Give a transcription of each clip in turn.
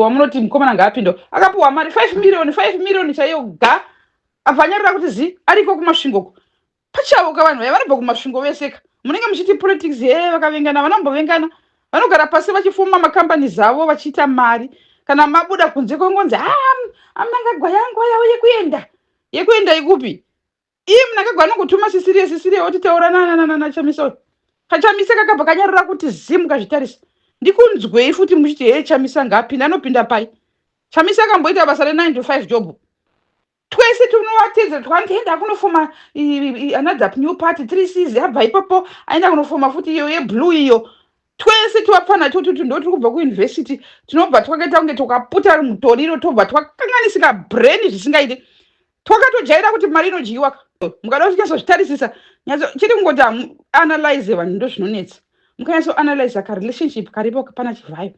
Wamunoti mukomana ngaapinda, akapiwa mari 5 million, 5 million chaiyo ga, abva anyarira kuti zi ariko kuMasvingoko pachavo ka. Vanhu vaya vanobva kuMasvingo veseka. Munenge muchiti politics he, vakavengana, vanombovengana, vanogara pasi vachifoma macompanies avo, vachiita mari. Kana mabuda kunze kwengonzi, aMnangagwa yangu yavo yekuenda, yekuenda ikupi? Iye Mnangagwa anongotuma Sisirie, Sisirie otitaura naChamisa. KaChamisa kakabva kanyarira kuti zimu kazvitarisa. Ndikunzwei futi muchiti, "He, Chamisa ngaapinda." Anopinda pai? Chamisa akamboita basa re9 to 5 job. Twese tunovatedzera twandienda kunofoma another new party, three Cs. Abva ipapo aenda kunofoma futi iyo yeblue iyo. Twese tivapfana totuti ndo tiri kubva kuuniversity, tinobva twakaita kunge twakaputa mutoriro, tobva twakanganisika brain zvisingaiti. Twakatojaira kuti mari inodyiwa. Mukada kuti nyatsozvitarisisa, chiri kungoti analyze vanhu, ndo zvinonetsa. Mukanyatsoanalyza karelationship karipo pana Chivhayo,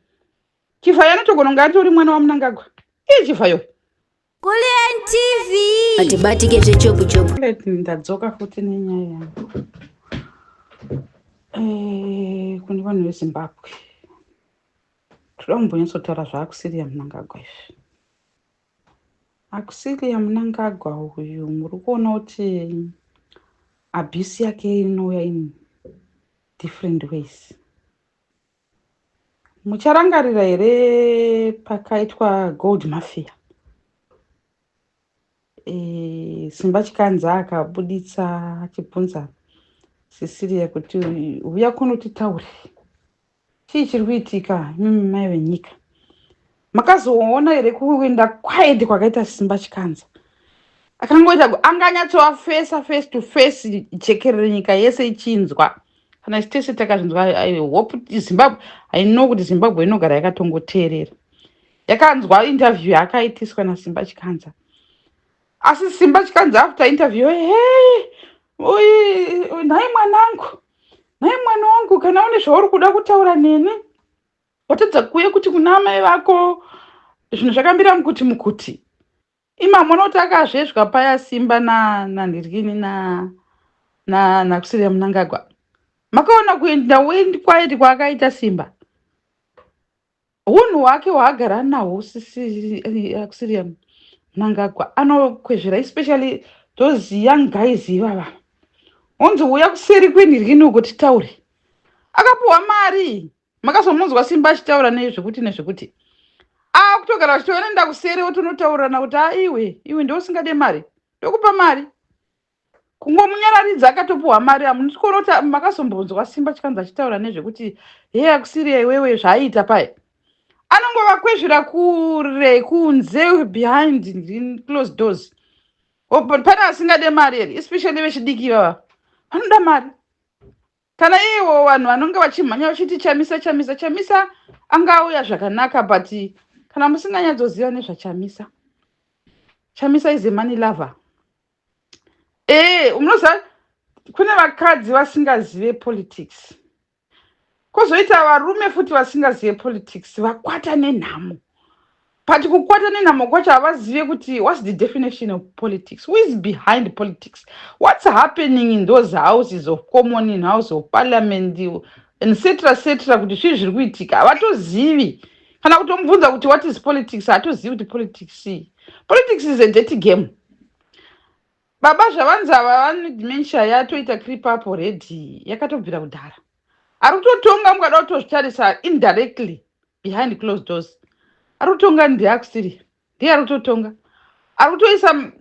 Chivhayo anotogona kunge atori mwana waMnangagwa iye Chivhayo. Kulliant TV. Atibatike zvechopu chopu. Ndadzoka futi nenyaya yangu kune vanhu veZimbabwe. Toda kumbonyatsotaura zvaAuxillia Mnangagwa izvi. Auxillia Mnangagwa uyu, muri kuona kuti abuse yake inouya in different ways. Mucharangarira here pakaitwa gold mafia? Simba Chikanza akabuditsa achibvunza Cecilia kuti, "Uya kuno titaure, chii chiri kuitika imimi mai venyika?" Makazoona here kuenda quiet kwakaita Simba Chikanza? Akangoita anganyatsova face face to face, jekerere, nyika yese ichinzwa. Kana isi tese takazvinzwa. I hope Zimbabwe, I know kuti Zimbabwe inogara yakatongoteerera, yakanzwa interview yaakaitiswa naSimba Chikanza. Asi Simba Chikanza after interview, "Hey, nhai mwanangu, nhai mwana wangu, kana une zvauri kuda kutaura neni, watadza kuuya kuti kuna amai vako, zvinhu zvakambira mukuti mukuti." Imamona kuti akazvezwa paya Simba nanhirini naAuxillia Mnangagwa. Makaona kuenda quiet kwaakaita Simba? Unhu hwake hwaagara nahwo Auxillia Mnangagwa anokwezvera, especially those young guys ivava. Onzi, "Uya kuseri kwenhirini uko titaure." Akapiwa mari. Makazomunzwa Simba achitaura nezvekuti nezvekuti akutogara vachitoenda kuseri, otonotaurirana kuti, "Aiwe, iwe ndousingade mari, ndokupa mari." Kungomunyararidza, akatopiwa mari. Hamunisi kuona kuti makazombonzwa Simba Chikanzi achitaura nezvekuti, "He, Auxillia, iwewe," zvaaita paya? Anongovakwezvera kure kunze, behind closed doors. Pane asingade mari here? Especially vechidiki ivava vanoda mari. Kana ivo vanhu vanonge vachimhanya vachiti, "Chamisa, Chamisa, Chamisa," angauya zvakanaka, but kana musinganyatsoziva nezvaChamisa, Chamisa is a money lover. Unoziva kune vakadzi vasingazive politics, kwozoita varume futi vasingazive politics, vakwata nenhamo. But kukwata nenhamo kwacho, havazive kuti what's the definition of politics, who is behind politics, what's happening in those houses of common, in house of parliament, etc etc, kuti zvii zviri kuitika havatozivi. Kana kutomubvunza kuti, "What is politics?" hatozivi kuti politics ii. Politics is a dirty game, baba. Zvavanzi ava vane dementia yatoita creep up already, yakatobvira kudhara. Ari kutotonga, mukada kutozvitarisa indirectly, behind closed doors, ari kutonga ndiAuxillia. Ndiye ari kutotonga, ari kutoisa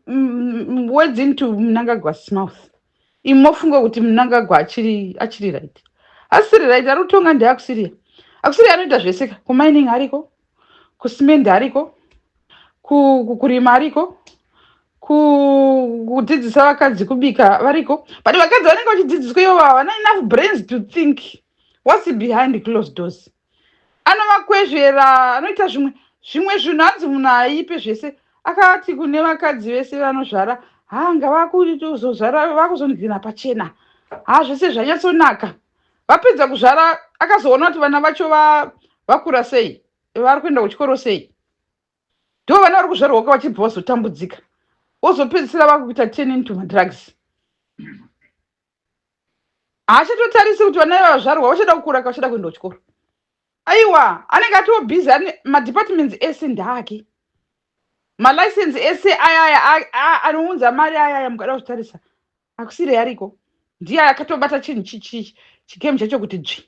words into Mnangagwa's mouth. Imofunga kuti Mnangagwa achiri right? Asiri right. Ari kutonga ndiAuxillia. Auxillia anoita zvese. Kumining ariko, kusimende ariko, kurima ariko, kudzidzisa vakadzi kubika variko. But vakadzi vanenge vachidzidziswa ivo havana enough brains to think what's behind closed doors. Anovakwezvera, anoita zvimwe zvimwe zvinhu. Hanzi munhu aipe zvese. Akati kune vakadzi vese vanozvara, ha, ngavakuzozvara, vakuzonzina pachena. Ha, zvese zvanyatsonaka. Vapedza kuzvara, akazoona kuti vana vacho vakura sei, vari kuenda kuchikoro sei. Ndo vana vari kuzvarwa vachibva vazotambudzika, wozopedzisira vakuita turn into madrugs. Haachatotarisi kuti vana ivava vazvarwa vachada kukura, vachada kuenda kuchikoro. Aiwa, anenge atoo busy, ane madepartments ese ndaake, malicense ese ayaya anounza mari ayaya. Mukada kuzvitarisa, akusiri ariko, ndiye akatobata chinhu chigame chacho kuti dzvi.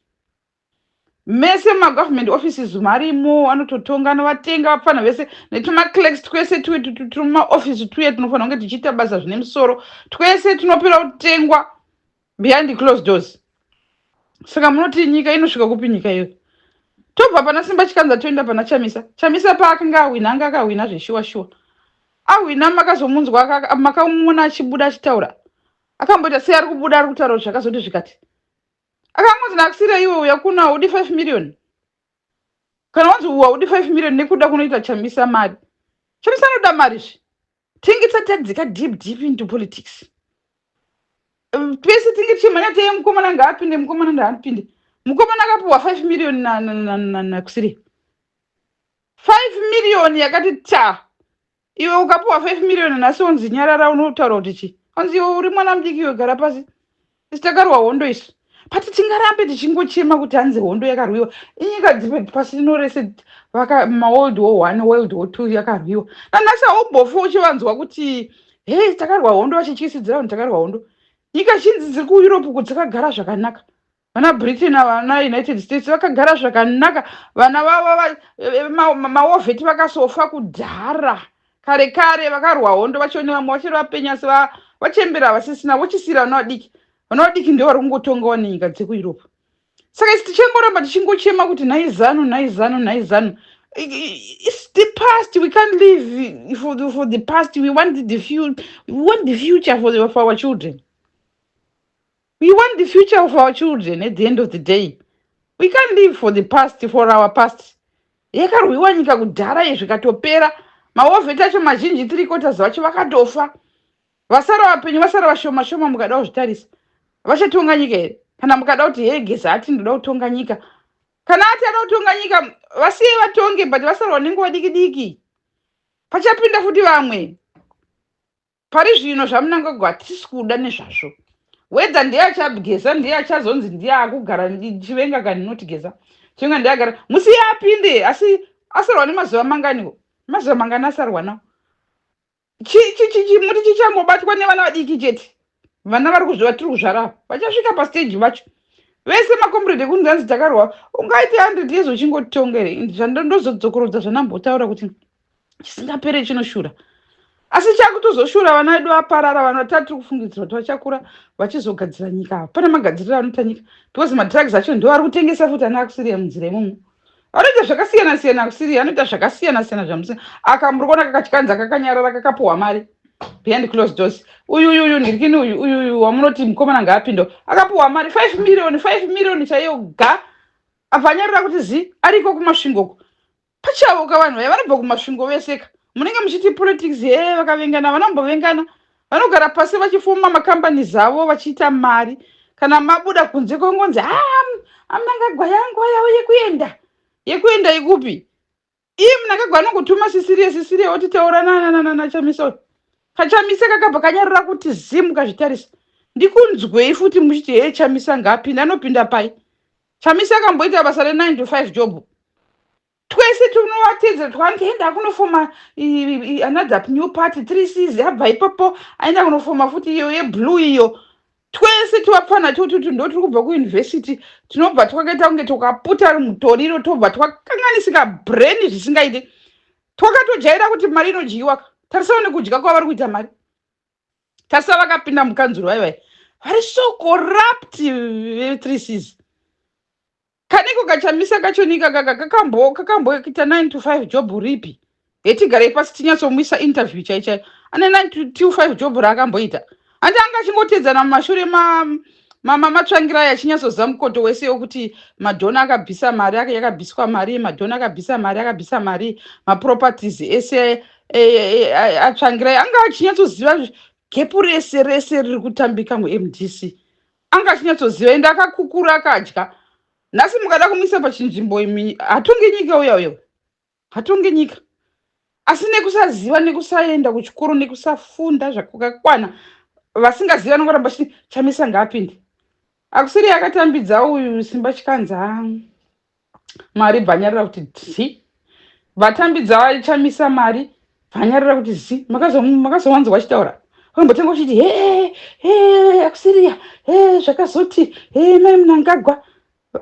Mese mumagovernment offices marimo, anototonga, anovatenga vapfanha vese netumaclerks twese tuye turi mumaofisi tuye tunofanira kunge tichiita basa zvine musoro. Twese tunopera kutengwa behind closed doors. Saka munoti nyika inosvika kupi nyika iyoyo? Tobva pana Simba Chikanza, toenda pana Chamisa. Chamisa paakanga ahwina, anga akahwina zveshuwa shuwa. Ahwina, makazomunzwa, makamuona achibuda achitaura, akamboita sei? Ari kubuda, ari kutaura zvakazoti zvikati akangonzi nakusira, "Iwe uya kuno, haudi 5 million." Kana wanzi haudi 5 million nekuda kunoita Chamisa mari, Chamisa anoda mari zve. Tinge tisati deep deep into politics, pese tinge tichimhanya teye mukomana ngaapinde, mukomana ngaapinde. Mukomana akapiwa 5 million nakusiri, 5 million yakati ta. Iwe ukapiwa 5 million nhasi, onzi nyarara, unotaura kuti chi? Onzi iwe uri mwana mudiki, iwe gara pasi, isi takarwa hondo isu. Pati tingarambe tichingochema kuti hanzi hondo yakarwiwa. Inyika dzipe pasi rino rese maWorld War One, World War Two yakarwiwa. Nanhasi haumbofi uchivanzwa kuti hei, takarwa hondo, vachityisidzira vanhu, takarwa hondo. Nyika zhinji dziri kuEurope uku dzakagara zvakanaka. Vana Britain, vana United States vakagara zvakanaka. Vana vavo mawar vet vakasofa kudhara, kare kare. Vakarwa hondo vachione vamwe vachiri vapenyasi, vachembera, vasisina, vochisiyira vana vadiki. Vana vadiki ndo vari kungotongawo nenyika dzekuEurope. Saka isi tichingoramba tichingochema kuti nhai ZANU, nhai ZANU, nhai ZANU. It's the past. We can't live for the past. We want the future for our children. We want the future of our children. At the end of the day, we can't live for the past, for our past. Yakarwiwa nyika kudhara, zvikatopera. Mawar vet acho mazhinji, three quarters vacho vakatofa. Vasara vapenyu vasara vashoma shoma. Mukada kuzvitarisa, vachatonga nyika here? Kana mukada kuti hee, Geza ati ndoda kutonga nyika, kana ati ada kutonga nyika, vasiye vatonge, but vasarwa nenguva diki diki, pachapinda futi vamwe. Pari zvino zvaMnangagwa hatisi kuda nezvazvo. Whether ndiye achageza, ndiye achazonzi ndiye akugara, Chivenga kani noti Geza, Chivenga ndiye agara, musiye apinde. Asi asarwa nemazuva manganiwo? Mazuva mangani asarwa nawo? Chimuti chichangobatwa nevana vadiki chete. Vana vari kuzviva tiri kuzvara vachasvika pastage vacho vese. Macomrade ekunzi anzi takarwa, ungaite 100 years uchingotonga here? Zvandondozodzokorodza zvandambotaura kuti chisingapere chinoshura, asi chakutozoshura vana vedu vaparara. Vanhu vatatu kufungidzira kuti vachakura vachizogadzira nyika, pane magadziriro anoita nyika, because madrugs acho ndo ari kutengesa futi ana akusiriya munzira imomo. Vanoita zvakasiyana siyana akusiriya, anoita zvakasiyana siyana. Zvamusi aka muri kuona kakatyanza, kakanyarara, kakapuhwa mari behind closed doors. Uyu uyu ndirikini, uyu uyu wamunoti mukomana ngaapinde, akapuhwa mari 5 million, 5 million chaiyo ga. Abva anyarira kuti zi ariko kuMasvingoko pachavoka. Vanhu vaya vanobva kuMasvingo veseka. Munenge muchiti politics, he, vakavengana. Vanombovengana, vanogara pasi vachifoma macompanies avo, vachiita mari. Kana mabuda kunze kongonzi a aMnangagwa yanguva yavo yekuenda. Yekuenda ikupi? Iye Mnangagwa anongotuma Sisirie, Sisirie oti taura naChamisa. KaChamisa kakabva kanyarira kuti zimu. Kazvitarisa, ndikunzwei futi muchiti he, Chamisa ngaapinda. Anopinda pai? Chamisa akamboita basa re9 to 5 job. Twese tunovatedzera twanti enda kunofoma another new party, Three Cs. Abva ipapo aenda kunofoma futi iyo yeblue iyo. Twese tivapfana tututu ndo tiri kubva kuuniversity, tinobva twakaita kunge twakaputa mutoriro, tobva twakanganisika brain zvisingaiti. Twakatojaira kuti mari inodyiwa. Tarisawo nekudya kwavari kuita mari. Tarisa vakapinda mukanzuro vaivai vari so corrupt, ve3 Cs. Kaniko kaChamisa kachonika kaka kakamboita 9 to 5 job ripi? Hetigarei pasi tinyatsomuisa interview chai chai. Ane 9 to 5 job raakamboita? Handi anga achingotedzana mumashure maTsvangirai, achinyatsoziva mukoto wese wekuti madhona akabvisa mari, yakabviswa mari, madhona akabvisa mari, akabvisa mari, maproperties ese aTsvangirai. Anga achinyatsoziva gap rese rese riri kutambika muMDC, anga achinyatsoziva. Ende akakukura, akadya. Nhasi mukada kumuisa pachinzvimbo imi, hatongi nyika uya uyo, hatongi nyika. Asi nekusaziva, nekusaenda kuchikoro, nekusafunda zvakakwana, vasingazivi vanongoramba chiti Chamisa ngaapinde. Akusiri akatambidza uyu Simba Chikanza. Mari bvanyarira kuti zi. Vatambidza vachamisa mari bvanyarira kuti zi. Makazowanzwa vachitaura. Vanombotanga vachiti he he akusiriya he zvakazoti he mai Mnangagwa.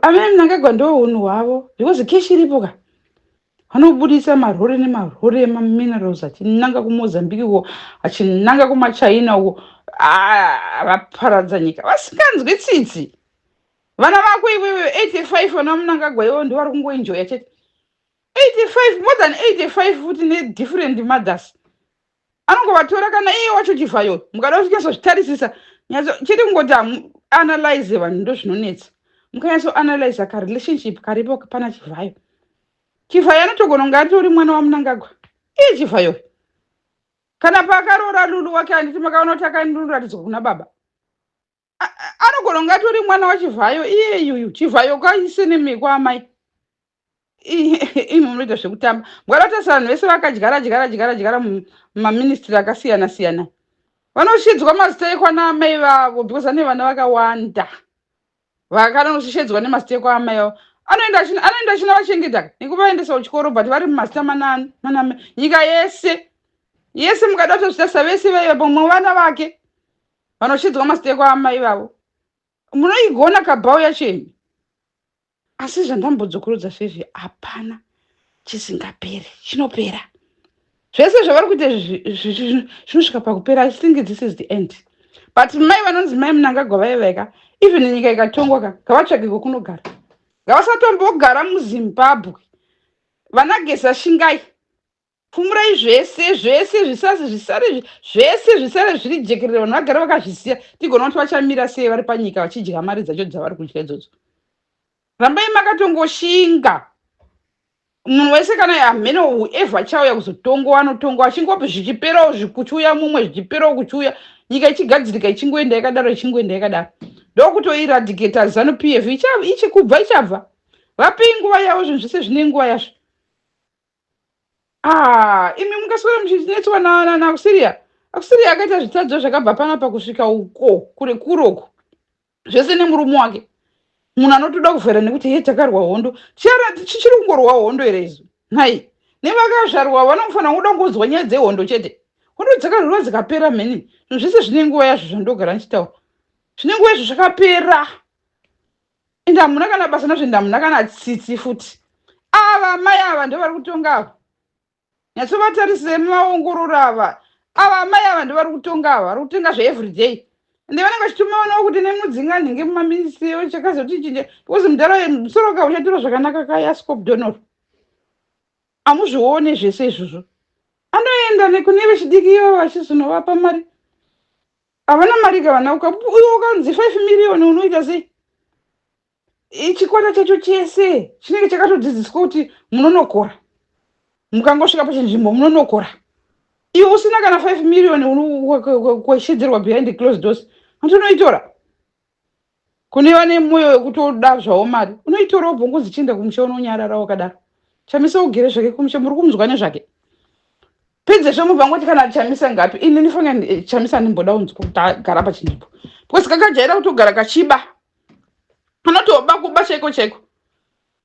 Amai Mnangagwa ndo hunhu hwavo because cash iripo ka. Vanobudisa marori nemarori emaminerals achinanga kuMozambique uko achinanga kumaChina uko. Ah, vaparadza nyika vasinganzwi tsitsi. Vana vako iwewe 85 vana Mnangagwa iwewe ndivo vari kungoenjoya chete. 85 more than 85 futi nedifferent mothers. Anongovatora kana iye wacho Chivhayo mukada kunyatso-zvitarisisa nyatso chete kungoti analyze vanhu ndozvinonetsa. Mukanyatso analyze ka relationship karipo pana Chivhayo. Chivhayo anotogona kunge atori mwana waMnangagwa. Iye Chivhayo. Kana paakaroora Lulu wake handiti makaona kuti akanoratidzwa kuna baba. Anogona kunge atori mwana waChivhayo iye yuyu. Chivhayo kaise nemekwa amai. Imi munoita zvekutamba. Mukada kutarisa vanhu vese vakadyara dyara dyara dyara mumaministry akasiyana siyana. Vanoshidzwa mazita ekwana amai vavo because ane vana vakawanda. Vakanoshedzwa nemazita ekwa amai vavo. Anoenda anoenda achinovachengeta nekuvaendesa kuchikoro but vari mumazita manani manamai. Nyika yese yese mukada kutozvitarisa vese vaiva pamwe vana vake vanoshidzwa mazita ekwa amai vavo. Munoigona kabhau yacho imi. Asi zvandambodzokorodza zvezvi hapana chisingaperi, chinopera. Zvese zvavari kuita zvinosvika pakupera. I think this is the end. But mai vanonzi mai Mnangagwa vaivaika, even nyika ikatongwa ka, ngavatsvage kwekunogara. Ngavasatombogara muZimbabwe. Vanageza shingai. Pfumurai zvese zvese zvisasi zvisare zvese zvisare zviri jekerere vanhu vagare vakazvisiya tigona kuti vachamira sei vari panyika vachidya mari dzacho dzavari kudya idzodzo. Rambai makatongoshinga. Munhu wese kana hameno whoever chauya kuzotongwa anotongwa achingopi zvichiperawo kuchiuya mumwe zvichiperawo kuchiuya nyika ichigadzirika ichingoenda yakadaro ichingoenda yakadaro. Ndokutoiradicata ZANU PF ichikubva ichabva. Vapei nguva yavo zvinhu zvese zvine nguva yazvo. Ah, imi mungaswera muchinetswa naKusiria. Akusiria akaita zvitadzo zvakabva panapa kusvika uko kure kure uko. Zvese nemurume wake. Munhu anotoda kuvhera nekuti he takarwa hondo. Chichiri kungorwa hondo here izvo? Nhai. Nevakazvarwa vanofanira kuda kungonzwa nyaya dzehondo chete. Hondo dzakarwiwa dzikapera mheni. Zvinhu zvese zvine nguva yazvo zvandogara ndichitaura. Zvine nguva yazvo zvakapera. Ende hamuna kana basa nazvo ende hamuna kana tsitsi futi. Ava amai ava ndo vari kutonga ava. Nyatsovatarisire muvaongororo ava. Ava amai ava ndo vari kutonga ava, vari kutenga zveeveryday. Ende vanenge vachituma vana kuti nemudzinga nhinge mumaministry chakazoti chinje because mudhara musoro ka uchatora zvakanaka kaya scope donor. Amuzvione zvese izvozvo. Anoenda nekune vechidiki ivo vachizonovapa mari. Havana mari ka vana uyo ukanzi 5 million unoita sei? Chikwata chacho chese chinenge chakatodzidziswa kuti munonokora. Mukangosvika pachinzvimbo munonokora. Iwe usina kana 5 million unokweshedzerwa behind the closed doors. Hanti unoitora? Kune vane mwoyo wekutoda zvavo mari. Unoitora wobva ungozi chienda kumusha unonyarara wakadaro. Chamisa ugere zvake kumusha muri kumunzwa nezvake. Pedzezvo mubva ngoti kana Chamisa ngapi ini ndifange Chamisa ndimboda kunzwa kuti agara pachinzvimbo. Because kakajaira kutogara kachiba. Kanotoba kuba chaiko chaiko.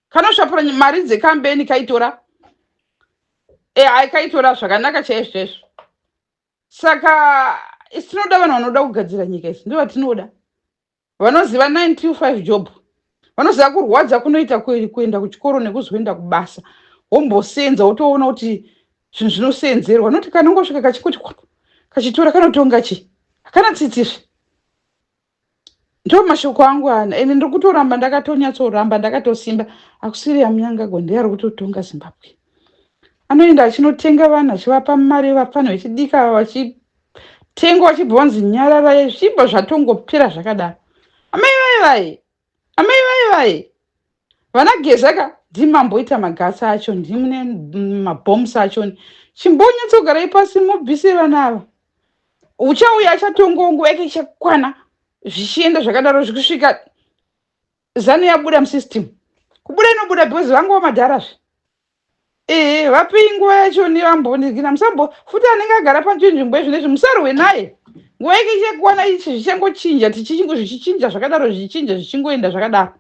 Kanosvapura mari dzekambeni kaitora. Eh, kaitora zvakanaka chaizvo chaizvo. Saka isu tinoda vanhu vanoda kugadzira nyika isu ndovatinoda. Vanoziva 9 to 5 job. Vanoziva kurwadza kunoita kuenda kuchikoro nekuzoenda kubasa. Wombosenza wotoona kuti zvinhu zvinosenzerwa. Noti kana ungosvika kachingoti kwapu kachitora kanotonga chi. Hakana tsitsizve. Ndo mashoko angu ana. Ende ndiri kutoramba ndakatonyatsoramba ndakatosimba. Akusiri yaMnangagwa ndiye ari kutotonga Zimbabwe. Anoenda achinotenga vanhu achivapa mari vapfanha vechidiki ava vachitengwa vachibva vanzi nyararai zvichibva zvatongopera zvakadaro. Amai vai vai. Amai vai vai. Vana Geza ka ndimamboita magatsi acho ndimune mabombs acho. Chimbonyatsogarai pasi mubvise vana ava. Uchauya achatongawo nguva yake ichakwana zvichienda zvakadaro zvikusvika ZANU yabuda musystem. Kubuda inobuda because vangova madharazve. Ehe vapei nguva yacho nevambondigina musambo futi anenge agara panzvimbo izvi musarwe naye. Nguva yake ichakwana ichi zvichangochinja tichingo zvichichinja zvakadaro zvichichinja zvichingoenda zvakadaro.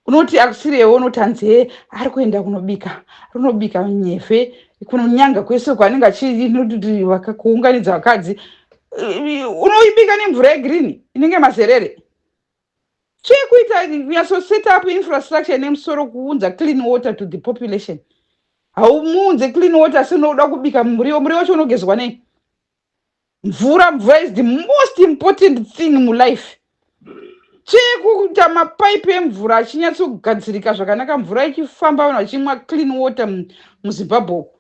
Unoti akusirewo unoti hanzi he ari kuenda kunobika rinobika nyevhe kunonyanga kwese kwaanenge achikuunganidza vakadzi. Unoibika nemvura yegreen inenge mazerere. Chekuita kunyatso set up infrastructure ine musoro kuunza clean water to the population. Haumuunze clean water asi unoda kubika muriwo, muriwo wacho unogezwa nei? Mvura, mvura is the most important thing mulife. Chekuita mapaipi emvura achinyatsogadzirika zvakanaka, mvura ichifamba, vanhu vachimwa clean water muZimbabwe uku.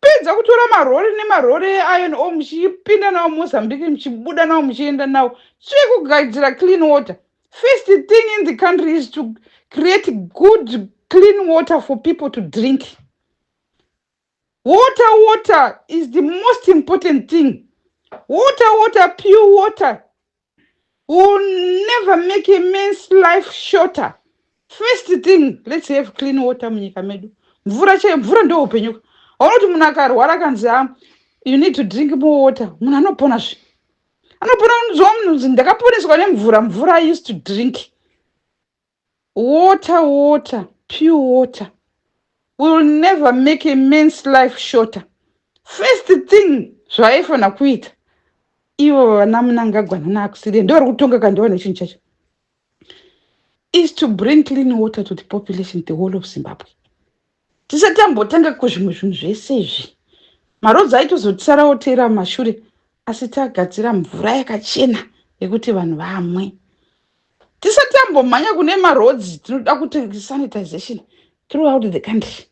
Pedza kutora marori nemarori eiron ore muchipinda nawo muMozambique, muchibuda nawo muchienda nawo. Chekugadzira clean water. First thing in the country is to create good clean water for people to drink. Water, water is the most important thing. Water, water, pure water will never make a man's life shorter. First thing, let's have clean water munyika medu. Mvura chaiyo, mvura ndo upenyu. Hauna kuti munhu akarwara akanzi ah, you need to drink more water, munhu anopona zve. Anopona unzwa munhu ndakaponeswa nemvura, mvura I used to drink. Water, water, pure water will never make a man's life shorter. First thing zvaifanira kuita ivo vana Mnangagwa nanaAkusire ndo vari kutonga kandiwana chinhu chacho is to bring clean water to the population, the whole of Zimbabwe. Tisati tambotanga kuzvimwe zvinhu zvese izvi, marodzi aitozotisarawo teera mumashure, asi tagadzira mvura yakachena yekuti vanhu vamwe. Tisati tambomhanya kune marodzi, tinoda kuti sanitization throughout the country,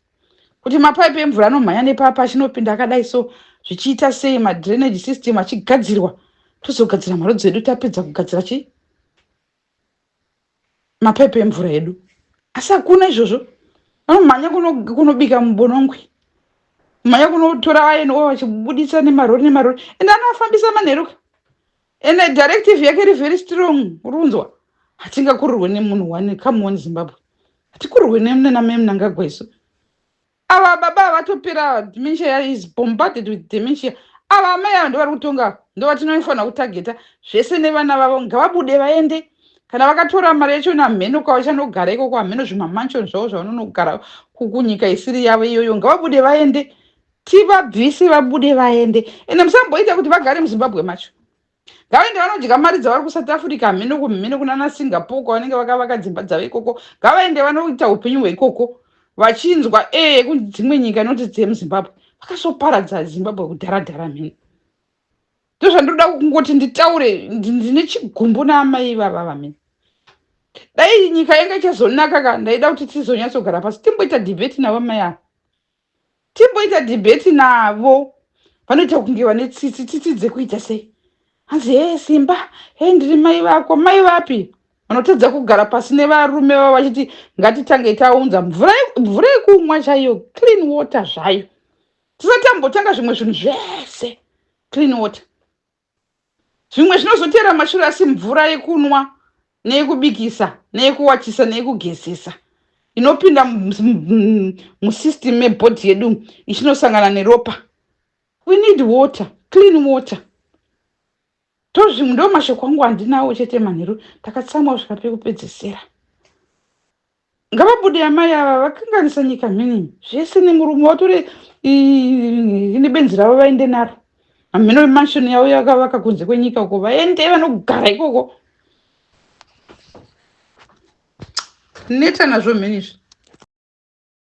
kuti mapaipi emvura anomhanya nepapa achinopinda akadai so zvichiita sei, madrainage system achigadzirwa, tozogadzira marodzi edu tapedza kugadzira chi mapaipi emvura edu. Asi hakuna izvozvo, vanomhanya kunobika mubonongwe, mhanya kunotora iron ore vachibudisa nemarori nemarori, ende anoafambisa manheruka, ende directive yake iri very strong. Urunzwa, hatingakurirwe nemunhu one. Come on, Zimbabwe, hatikurirwe nenamemnangagwa isu. Ava baba vatopera dementia, is bombarded with dementia. Ava amai ava ndo vari kutonga, ndo vatinofanira kutargeta zvese nevana vavo. Ngavabude vaende kana vakatora mari yacho namheno kwavachanogara ikoko, hameno zvimamansion zvavo zvavanonogara kunyika isiri yavo iyoyo. Ngavabude vaende, tivabvise vabude vaende, ende musamboita kuti vagare muZimbabwe macho. Ngavaende vanodya mari dzavari kuSouth Africa, hameno kumheno kunana Singapore kwavanenge vakavaka dzimba dzavo ikoko. Ngavaende vanoita upenyu hweikoko vachinzwa ee kudzimwe nyika inoti dzemuZimbabwe vakasoparadza Zimbabwe kudharadhara mheno. Ndozvandinoda kungoti nditaure, ndine chigumbu naamai ivava vamene. Dai nyika yanga ichazonaka ka, ndaida kuti tizonyatsogara pasi timboita debate navo mai ava, timboita debate navo. Vanoita kunge vane tsitsi, tsitsi dzekuita sei? Hanzi he Simba, he ndiri mai vako. Mai vapi vanotadza kugara pasi nevarume vavo vachiti ngatitange taunza mvura, mvura yekumwa chaiyo, clean water zvayo, tisati tambotanga zvimwe zvinhu zvese? Clean water, zvimwe zvinozotera mashure, asi mvura yekunwa neyekubikisa neyekuwachisa neyekugezesa inopinda musystem mebody yedu ichinosangana neropa. We need water, clean water. Tozvimwe ndo mashoko angu handinawo chete manheru. Takatsamwa kusvika pekupedzisira. Ngavabude amai ava, vakanganisa nyika mhenini zvese nemurume. Vatore nebenzi ravo vaende naro hamheno mansion yavo yakavaka kunze kwenyika uko, vaende vanogara ikoko. Neta nazvo mheni izvi.